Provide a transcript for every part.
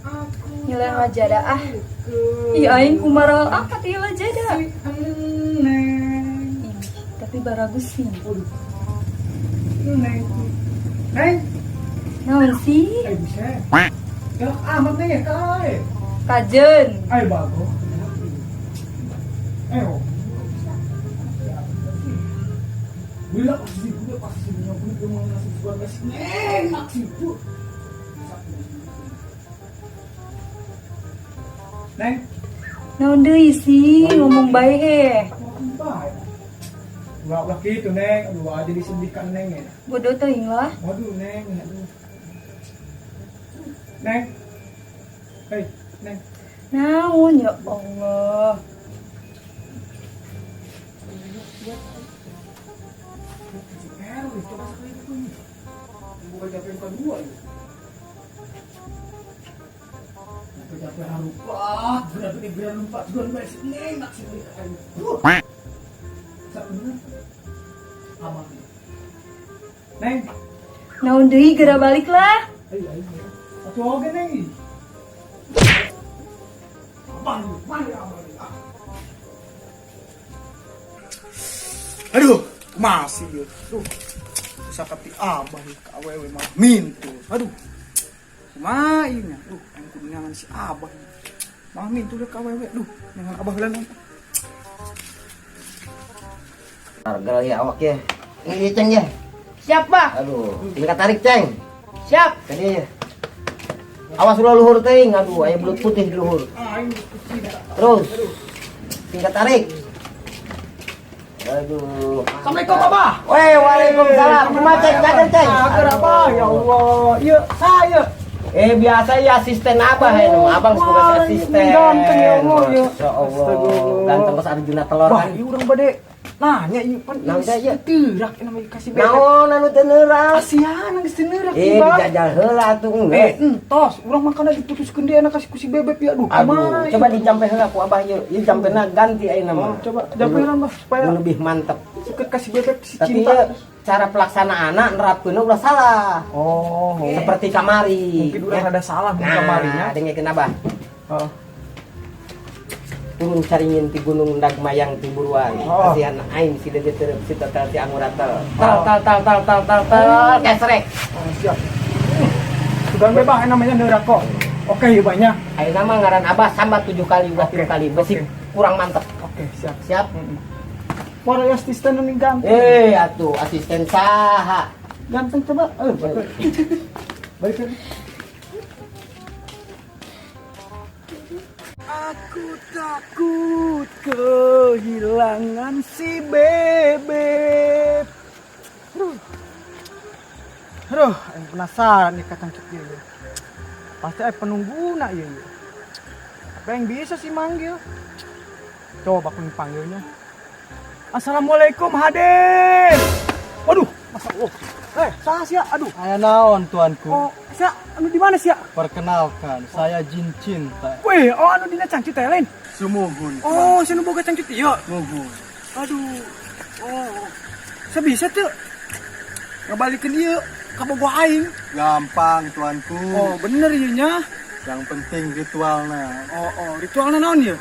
Nyieun lajada ah. Ih, aing kumaha angkat ieu lajada. Ih, tapi baragus sih. Neng. Neng. Naon sih? Eh, buset. Galak amat, Neng, ya kai. Kajen. Ayo bago. Eh, oh. Bila pasti, gue pasti gue mau ngasih sebuah nasi enak sih, Bu. Neng, Naon deui sih, ngomong bae he. Ngomong bae. Ulah ulah gitu, Neng. Aduh, aja disedihkan, Neng, ya. Bodoh teuing lah. Waduh, Neng, aduh. Neng. Hei, Neng. Naon, ya Allah. Si Erwin, coba sekali itu nih. Bukan capek yang kedua ya. Bukan capek harupat, berarti di geran empat, geran bae si Neng, nak si Neng. Duh. Bener. Aman. Neng. Naon deui, geura balik lah. Ayo, ayo. Satu oge, Neng. Aman, aman, aman. Ah. Aduh, masih ya. Duh. Sakati abah ya, ka awewe mah mintu. Aduh. Kumaha ieu nya? Duh, aing kudu nyangan si abah. Mah mintu deh ka awewe. Duh, nyangan abah heula nonton. Harga ya awak ya. Ini Ceng ya. Siap, Pak. Aduh, tingkat tarik, Ceng. Siap. Tadi ya. Awas ulah luhur teuing, aduh, aya belut putih di luhur. Terus. Tingkat tarik. Aduh. Assalamualaikum, Abah. Weh, waalaikumsalam. Kumaha, Ceng? Cager, Ceng? Cager, Abah. Ya Allah. Iya, saya. Eh, biasa ya asisten Abah ya, nu. Abang sebagai Wah, asisten. ganteng ya Allah, ya. Masya Allah. Astagfirullah. Ganteng pas Arjuna telur Wah, kan. ieu urang bade nanya ieu pan. Naon teh, ieu? Teurak namanya kasih bebek. Naon anu teu neurak? Kasihan geus teu neurak. Eh, Bang. dijajal heula atuh Eh, enggeus. entos, urang makana diputuskeun dia kasih ku si bebek ya, aduh. Aduh, Kumaha coba ieu? Dijampe heula ku Abah ieu. Ieu jampena ganti ayeuna mah. Oh, coba jampe heula, Bah, supaya Nu lebih mantep. Suka kasih bebek si Tapi cinta. ieu cara pelaksanaan nerapkeunna ulah salah. Oh, Seperti kamari. Mungkin urang Ya. rada salah mun Nah, kamarinya. dengekeun Abah. Oh. Turun caringin ti gunung dag mayang ti buruan. Oh. Kasihan aing si deje terep si total si anguratel. Oh. Tal tal tal tal tal tal tal kesrek. Oh, siap. Sugan bebah namanya neurak kok. Oke, ieu banyak. Ayeuna mah ngaran Abah sambat 7 kali ulah 3 Oke, kali. Besi oke. kurang mantep. Oke, siap. Siap? Heeh. Para asisten nu ganteng. Eh, atuh asisten saha? Ganteng coba. Eh, balik. Balik lagi. Aku takut kehilangan si bebek. Aduh. Aduh, aing penasaran nih kacang cuk ieu. Pasti aya penungguna ieu. Apa yang bisa sih manggil? Coba aku panggilnya. Assalamualaikum, Hadir. Waduh, masa Allah. Eh, saha sia? Aduh. Aya naon, tuanku? Oh, sia, anu di mana sia? Perkenalkan, saya Jin Cinta. Wih, oh anu dina cangcut teh lain. Sumuhun. Oh, si nu boga cangcut ieu. Muhun. Aduh. Oh. Saya bisa tuh ngabalikeun ieu ka bogoh aing. Gampang, tuanku. Oh, bener ieu nya. Yang penting ritualna. Oh, oh, ritualna naon ieu?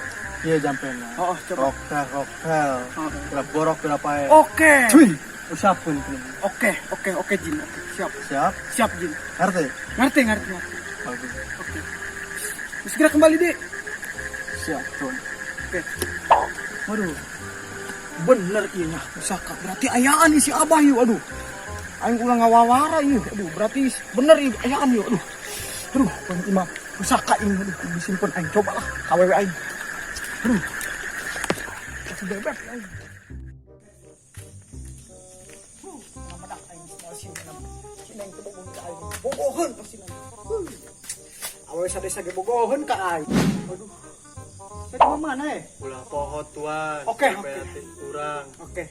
Iya jampena. Oh, oh, coba. Roktel, roktel. Oh. Gerak borok, gerak pae. Oke. Cuy, usapun. Oke, oke, oke Jin. Oke, siap. Siap? Siap, Jin. Ngerti? Ngerti, ngerti, ngerti. Bagus. Oke. Segera kembali, Dek. Siap, tuan. Oke. Waduh. Bener iya nya pusaka. Berarti ayaan isi abah yuk. Aduh. Aing ulah ngawawara ieu. Aduh, berarti bener ieu ayaan yuk. Aduh. Aduh, pan imah pusaka ini aduh disimpan aing cobalah KWW aing. Aduh. Kasih bebek aing. Huh, ngamadak aing stasiun si neng teu bogoh ka aing. Bogoheun pasti neng. Huh. Awewe sadesa ge bogoheun ka aing. Aduh. Saya di mana ya? Ulah poho, tuan. Oke, Sampai oke. hati kurang. Oke.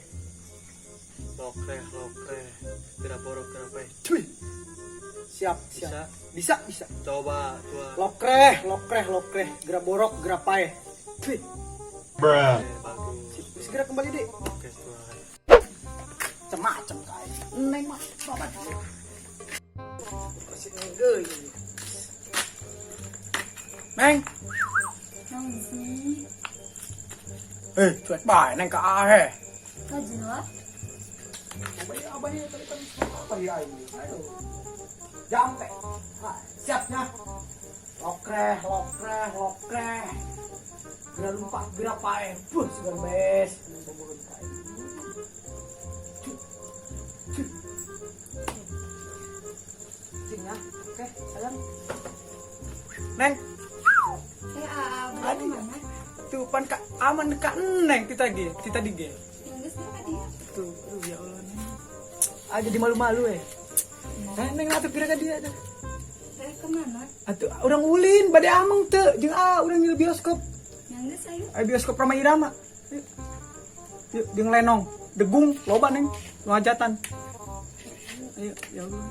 Lokreh, lokreh. Tidak borok, tidak pae. Cuy. Siap, siap. Bisa? Bisa, bisa. Coba, tuan. Lokreh, lokreh, lokreh. Gerak borok, gerak pae. Cuy. Oke, bagus. Sip, segera kembali, Dek. Oke, tuan. Macem-macem kae. Neng mah babat. Kasih neng deui. Neng. Naon sih? Eh, cuek bae Neng ka ahe. Kajeun lah. Abah ya, abah ya, tadi kan apa ya ini? Ayo. Jampe. Ah, siapnya. Lokreh, lokreh, lokreh. Geura lumpat, geura paeh. Buh, sugan bes. Bobogohan ka aing. Cuk. Cuk. Cing ya. Oke, sayang. Neng, Eh, aa, Aduh. mana? Tuh pan ka aman ka Neng ti tadi, ti tadi ge. Geus ka dia. Tuh, aduh ya Allah Neng. Ah, jadi malu-malu eh. Nah, Neng atuh kira ka dia atuh. Eh, kemana? Atuh urang ulin bade ameng teu jeung ah urang ngilu bioskop. Yang geus ayo. Ayo bioskop Rama Irama. Yuk. Yuk jeung lenong, degung loba Neng, nu hajatan. Ayo, ya Allah.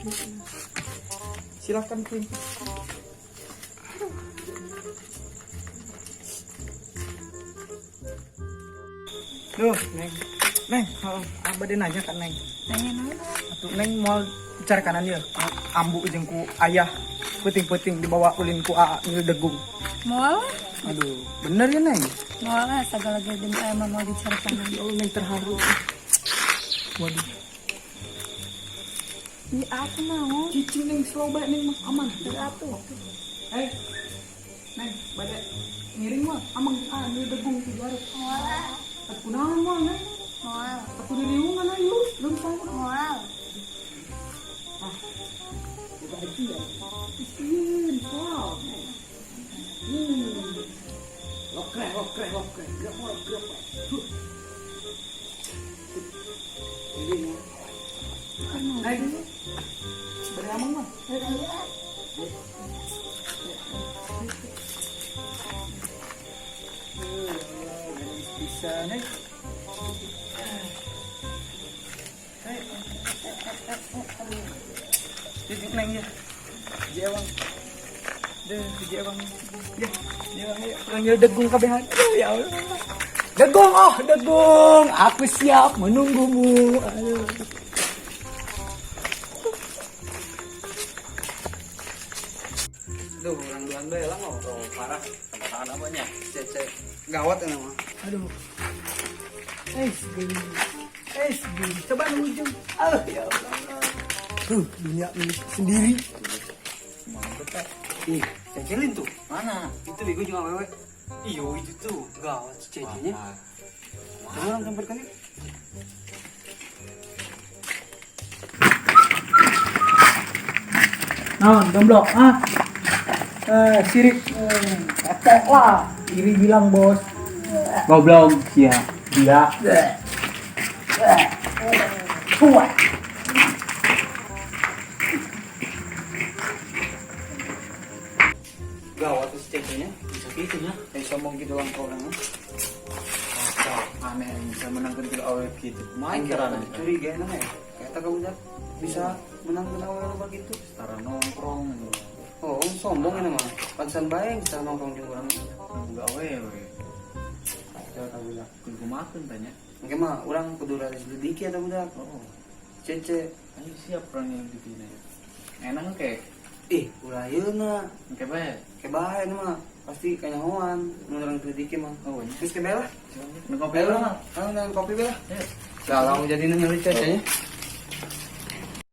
Yuk, yuk. Silakan Queen. Duh, Neng. Neng, oh, abah dia nanya kan Neng. Nanya naon? Atuh Neng mau bicara kanan ya. Ambu jeung ku ayah peuting-peuting dibawa ulin ku aa ngilu degung. Moal lah. Aduh, bener ya Neng? Moal lah sagala ge demi aya mah moal dicaritakeun. Ya Allah, Neng terharu. Waduh. Ih, aku mau. Cicing Neng slow bae Neng mah aman. Atuh. Hei. Neng, bade ngiring mah amang ah ngilu degung ti Garut. Moal lah. Atuh kunaon mah Neng? Moal. Atuh diriungan ayo, lempang. Moal. Ah. Boga aja ya. Sieun, wow. Neng. Lokreh, lokreh, lokreh. Gerak moal, gerak bae. Huh. Ini ya. Neng. Bade amang mah. Ayo ah. Bisa nih. Jadi Neng ya. Jewang. Deh, jewang. Ya, jewang ya. Panggil degung kabehan. Aduh, ya Allah. Degung, oh, degung. Aku siap menunggumu. Aduh. Duh, orang duaan bae lah ngobrol parah sama tangan apanya? Cece gawat ini mah. Aduh. Eh, gini. Eh, gini. Coba nu ujung. Ah, ya Allah. Dunia milik sendiri. Ih, Cecelin tuh. Mana? Itu bego juga wewe. Iyo, itu tuh gawat si Cecenya. Coba orang samperkan yuk. Naon, domblok, ah. Eh, sirik. Ketek lah. Iri bilang, bos. Goblok, ya. Dia. Tua. Gawat tuh si Cecenya. Bisa gitu ya. Kayak sombong gitu lang orangnya. Aneh bisa menangkan kita awet gitu. Main Main karena karena curiga namanya. Kayak tak udah bisa menang menang orang begitu. setara nongkrong gitu. Oh, sombong ini mah. Pantesan bae bisa nongkrong jeung urang. Enggak awewe. Coba tahu budak. Kudu makan tanya. Engke mah urang kudu rada selidiki atau budak. Oh, Cece. ayo siap orang yang di sini. Enak kayak Ih, ulah ayeuna. kayak bae. Ke bae ini mah. Pasti kanyahoan mun urang selidiki mah. Oh, iya. Geus ke bae lah. Minum kopi dulu mah. Ayo, nang kopi bae lah. Ayo. Galau jadi nanya cecenya.